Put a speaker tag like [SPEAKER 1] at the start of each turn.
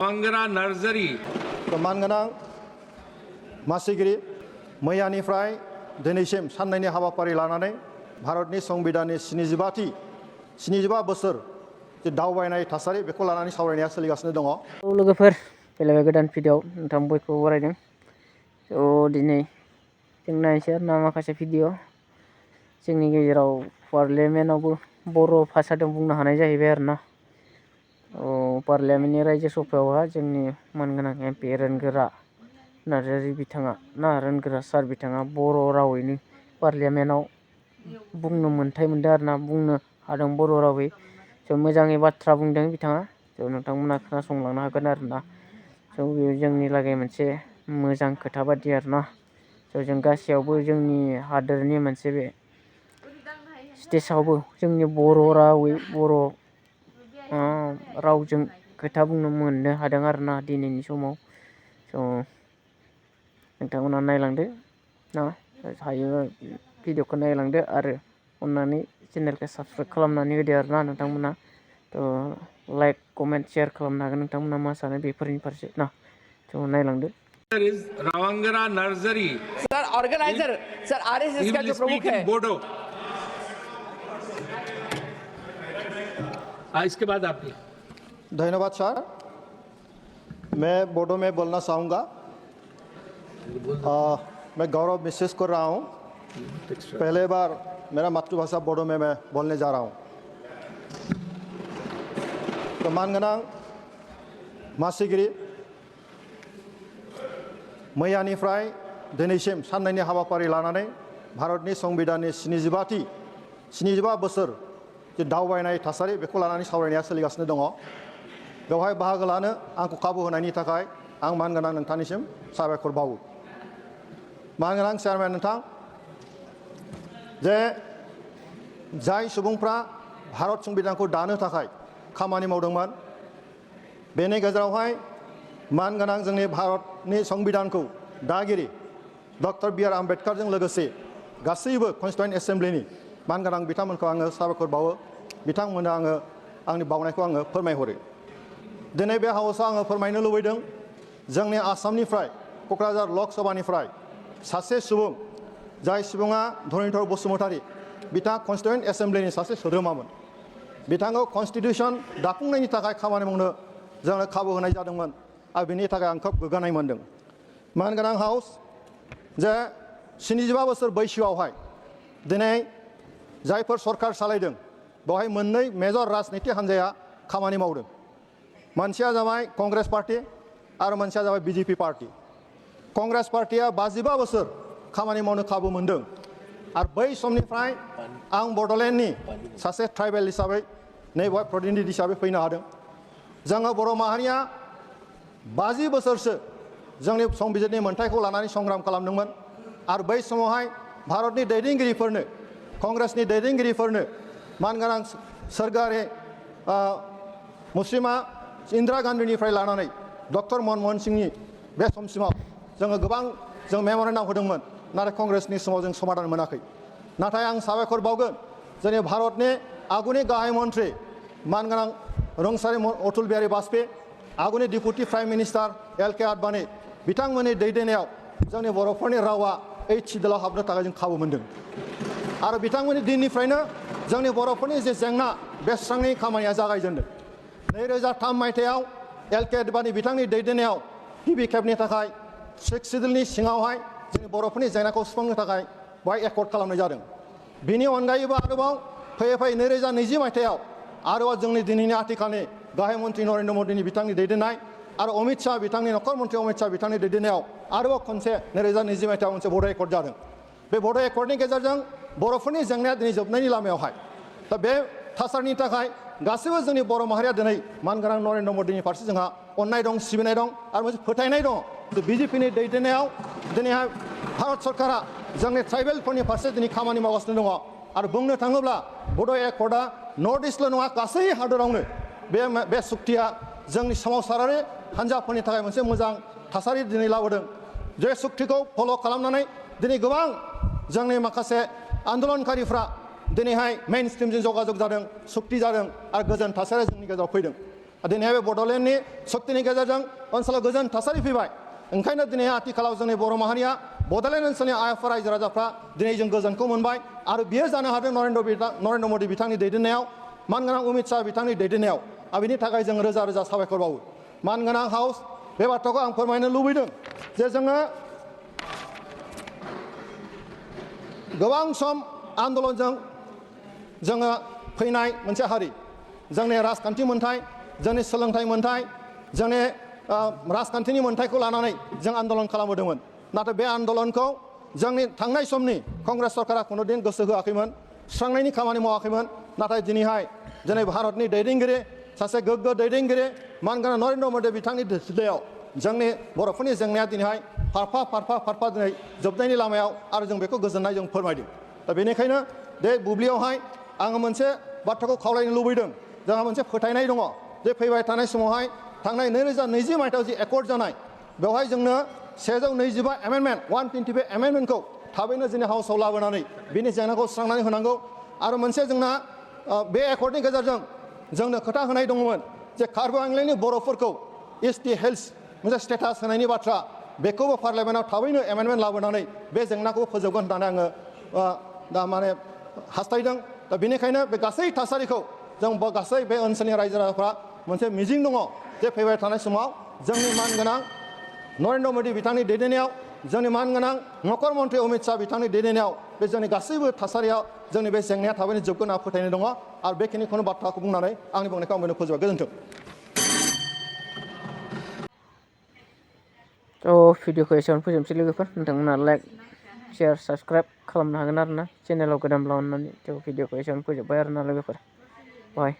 [SPEAKER 1] मानगोनां मासिगिरि मैयानिफ्राय दिनैसिम साननैनि हाबाफारि लानानै भारतनि संबिधाननि 75 बोसोर जे दावबायनाय थासारि बेखौ लानानै सावरायनाया सोलिगासिनो दङ।
[SPEAKER 2] लोगोफोर फैलायबाय गोदान भिडिअ नोंथां बयखौबो बरायदों। दिनै जों नायनोसै आरोना माखासे भिडिअ जोंनि गेजेराव पार्लियामेन्टआवबो बर' भाषाजों बुंनो हानाय जाहैबाय आरोना। पार्लियामेन्टनि रायजो सभायावहा जोंनि मानगोनां MP रोनगोरा नार्जारि बिथाङा रोनगोरा सार बिथाङा बर' रावैनो पार्लियामेन्टआव बुंनो मोन्थाय मोनदों आरोना, बुंनो हादों बर' रावै। मोजाङै बाथ्रा बुंदों बिथाङा। नोंथांमोना खोनासंलांनो हागोन आरोना। बेयो जोंनि लागै मोनसे मोजां खोथा बादि आरोना। जों गासैयावबो जोंनि हादोरनि मोनसे बे स्टेजावबो जोंनि बर' रावै बर' रावजों खोथा बुंनो मोननो हादों आरोना दिनैनि समाव। नोंथांमोना नायलांदो ना, हायोबा भिडिअखौ नायलांदो आरो अननानै चेनेलखौ साबस्क्राइब खालामनानै होदो आरोना नोंथांमोना। लाइक कमेन्ट शेयार खालामनो हागोन नोंथांमोना मा सानो बेफोरनि फारसे ना। नायलांदो।
[SPEAKER 3] रावंगरा नर्जारी
[SPEAKER 4] सर ऑर्गेनाइजर सर आरएसएस का जो प्रमुख है
[SPEAKER 3] बोडो। इसके बाद आपकी।
[SPEAKER 1] धन्यवाद सर। मैं बोडो में बोलना चाहूँगा। मैं गौरव महसूस कर रहा हूँ। पहले बार मेरा मातृभाषा बोडो में मैं बोलने जा रहा हूँ। तो मानगोनां मासिगिरि मैयानिफ्राय दिनैसिम साननैनि हाबाफारि लानानै भारतनि संबिधाननि 75 बोसोर जे दावबायनाय थासारि बेखौ लानानै सावरायनाया सोलिगासिनो दङ। बेवहाय बाहागो लानो आंखौ खाबु होनायनि थाखाय आं मानगोनां नोंथांनिसिम साबायखर बावो। मानगोनां चेयारमेन नोंथां, जे जाय सुबुंफ्रा भारत संबिधानखौ दानो थाखाय खामानि मावदोंमोन, बेनि गेजेरावहाय मानगोनां जोंनि भारतनि संबिधानखौ दागिरि डक्टर बि आर आम्बेडकारजों लोगोसे गासैबो कन्स्टिटिउयेन्ट एसेम्ब्लिनि मानगोनां बिथांमोनखौ आङो साबायखर बावो। बिथांमोननो आङो आंनि बावनायखौ आङो फोरमायहरो। दिनै बे हाउसआव आङो फोरमायनो लुबैदों, जोंनि आसामनिफ्राय क'क्राझार लकसभानिफ्राय सासे सुबुं, जाय सुबुङा धरनीधर बसुमतारी, बिथाङा कन्स्टिटिउयेन्ट एसेम्ब्लिनि सासे सोद्रोमामोन। बिथांखौ कन्स्टिटिउसन दाफुंनायनि थाखाय खामानि मावनो जोंनो खाबु होनाय जादोंमोन आरो बिनि थाखाय आं खोब गोग्गानाय मोनदों। मानगोनां हाउस, जे 75 बोसोर बैसोआवहाय दिनै जायफोर सरकार सालायदों बेवहाय मोननै मेजर राजनितिक हान्जाया खामानि मावदों। मोनसेया जाबाय कंग्रेस पार्टी आरो मोनसेया जाबाय BJP पार्टी। कंग्रेस पार्टीया 55 बोसोर खामानि मावनो खाबु मोनदों आरो बै समनिफ्राय आं बड'लेण्डनि सासे ट्राइबेल हिसाबै नैबेवहाय प्रतिनिधि हिसाबै फैनो हादों। जोङो बर' माहारिया 50 बोसोरसो जोंनि संबिजिरनि मोन्थायखौ लानानै संग्राम खालामदोंमोन आरो बै समावहाय भारतनि दैदेनगिरिफोरनो, कंग्रेसनि दैदेनगिरिफोरनो मानगोनां सोरगोआरि मुस्लिमा इन्दिरा गान्धीनिफ्राय लानानै डक्टर मनमोहन सिंहनि बे समसिमाव जोङो गोबां मेम'रेन्डाम होदोंमोन, नाथाय कंग्रेसनि समाव जों समाधान मोनाखै। नाथाय आं साबायखर बावगोन जोंनि भारतनि आगुनि गाहाय मन्थ्रि मानगोनां रुंसारि अटल बिहारी बाजपेयी, आगुनि deputy prime minister LK Advani बिथांमोननि दैदेननायाव जोंनि बर'फोरनि रावा ओइथ सिडुलाव हाबनो थाखाय जों खाबु मोनदों आरो बिथांमोननि दिननिफ्रायनो जोंनि बर'फोरनि जे जेंना बे सुस्रांनायनि खामानिया जागायजेनदों। 2003 मायथाइयाव LK आडवाणी बिथांनि दैदेननायाव गिबि खेबनि थाखाय 6 सिडुलनि सिङावहाय जोंनि बर'फोरनि जेंनाखौ सुफुंनो थाखाय बेवहाय एकर्ड खालामनाय जादों। बिनि अनगायैबो आरोबाव फैयै फैयै 2020 मायथाइयाव आरोबाव जोंनि दिनैनि आथिखालनि गाहाय मन्थ्रि नरेन्द्र मदिनि बिथांनि दैदेननाय आरो अमित शाह बिथांनि नखर मन्थ्रि अमित शाह बिथांनि दैदेननायाव आरोबाव खनसे 2020 मायथाइयाव मोनसे बड' एकर्ड जादों। बे बड' एकर्डनि गेजेरजों बर'फोरनि जेंनाया दिनै जोबनायनि लामायावहाय। दा बे थासारिनि थाखाय गासैबो जोंनि बर' माहारिया दिनै मानगोनां नरेन्द्र मदिनि फारसे जोंहा अननाय दं, सिबिनाय दं आरो मोनसे फोथायनाय दङ। BJPनि दैदेननायाव दिनैहाय भारत सरकारा जोंनि ट्राइबेलफोरनि फारसे दिनै खामानि मावगासिनो दङ आरो बुंनो थाङोब्ला बड' एकर्डआ नर्थ इस्टल' नङा, गासै हादरावनो बे सुक्तिया जोंनि सोमावसारारि हान्जाफोरनि थाखाय मोनसे मोजां थासारि दिनै लाबोदों। जे सुक्तिखौ फल' खालामनानै दिनै गोबां जोंनि माखासे आन्दलनकारिफ्रा दिनैहाय मेइन स्ट्रिमजों जगाजग जादों, सुक्ति जादों आरो गोजोन थासारिया जोंनि गेजेराव फैदों। दिनैहाय बे बड'लेण्डनि सक्तिनि गेजेरजों ओनसोलाव गोजोन थासारि फैबाय ओंखायनो दिनै आथिखालाव जोंनि बर' माहारिया बड'लेण्ड ओनसोलनि आइ आफा रायजो राजाफ्रा दिनै जों गोजोनखौ मोनबाय आरो बियो जानो हादों नरेन्द्र मदि बिथांनि दैदेननायाव मानगोनां अमित शाह बिथांनि दैदेननायाव आरो बिनि थाखाय जों रोजा रोजा साबायखर बावो मानगोनां हाउस बे बाथ्राखौ आं फोरमायनो लुबैदों जे जोङो गोबां सम आन्दलनजों जोङो फैनाय मोनसे हारि जोंनि राजखान्थि मोन्थाय जोंनि सोलोंथाइ मोन्थाय जोंनि राजखान्थिनि मोन्थायखौ लानानै जों आन्दलन खालामबोदोंमोन नाथाय बे आन्दलनखौ जोंनि थांनाय समनि कंग्रेस सरकारा खुनु दिन गोसो होआखैमोन सुस्रांनायनि खामानि मावाखैमोन नाथाय दिनैहाय दिनै भारतनि दैदेनगिरि सासे गोग्गो दैदेनगिरि मानगोनां नरेन्द्र मदि बिथांनि दैदेननायाव जोंनि बर'फोरनि जेंनाया दिनैहाय फारफा दिनै जोबनायनि लामायाव आरो जों बेखौ गोजोननाय जों फोरमायदों दा बेनिखायनो बे बुब्लियावहाय आङो मोनसे बाथ्राखौ खावलायनो लुबैदों जोंहा मोनसे फोथायनाय दङ जे फैबाय थानाय समावहाय थांनाय 2020 मायथाइयाव जि एकर्ड जानाय बेवहाय जोंनो 125 एमेन्डमेन्ट 125 एमेन्डमेन्टखौ थाबैनो जोंनि हाउसआव लाबोनानै बिनि जेंनाखौ सुस्रांनानै होनांगौ आरो मोनसे जोंना बे एकर्डनि गेजेरजों जोंनो खोथा होनाय दङमोन जे कार्बि आंलंनि बर'फोरखौ एसटि हेल्थ मोनसे स्टेटास होनायनि बाथ्रा बेखौबो पार्लियामेन्टआव थाबैनो एमेन्डमेन्ट लाबोनानै बे जेंनाखौ फोजोबगोन होननानै आङो दा माने हास्थायदों दा बेनिखायनो बे गासै थासारिखौ जों गासै बे ओनसोलनि रायजो राजाफ्रा मोनसे मिजिं दङ जे फैबाय थानाय समाव जोंनि मानगोनां नरेन्द्र मदि बिथांनि दैदेननायाव जोंनि मानगोनां नखर मन्थ्रि अमित शाह बिथांनि दैदेननायाव बे जोंनि गासैबो थासारियाव जोंनि बे जेंनाया थाबैनो जोबगोन होनना फोथायनाय दङ आरो बेखिनिखौनो बाथ्राखौ बुंनानै आंनि बुंनायखौ आं बेनो फोजोबबाय गोजोन्थों
[SPEAKER 2] भिडिअखौ एसेयावनो फोजोबनोसै लोगोफोर नोंथांमोना लाइक शेयार साबसक्राइब खालामनो हागोन आरो ना चेनेलाव गोदानब्ला अननानै भिडिअखौ एसेयावनो फोजोबबाय आरो ना लोगोफोर बाय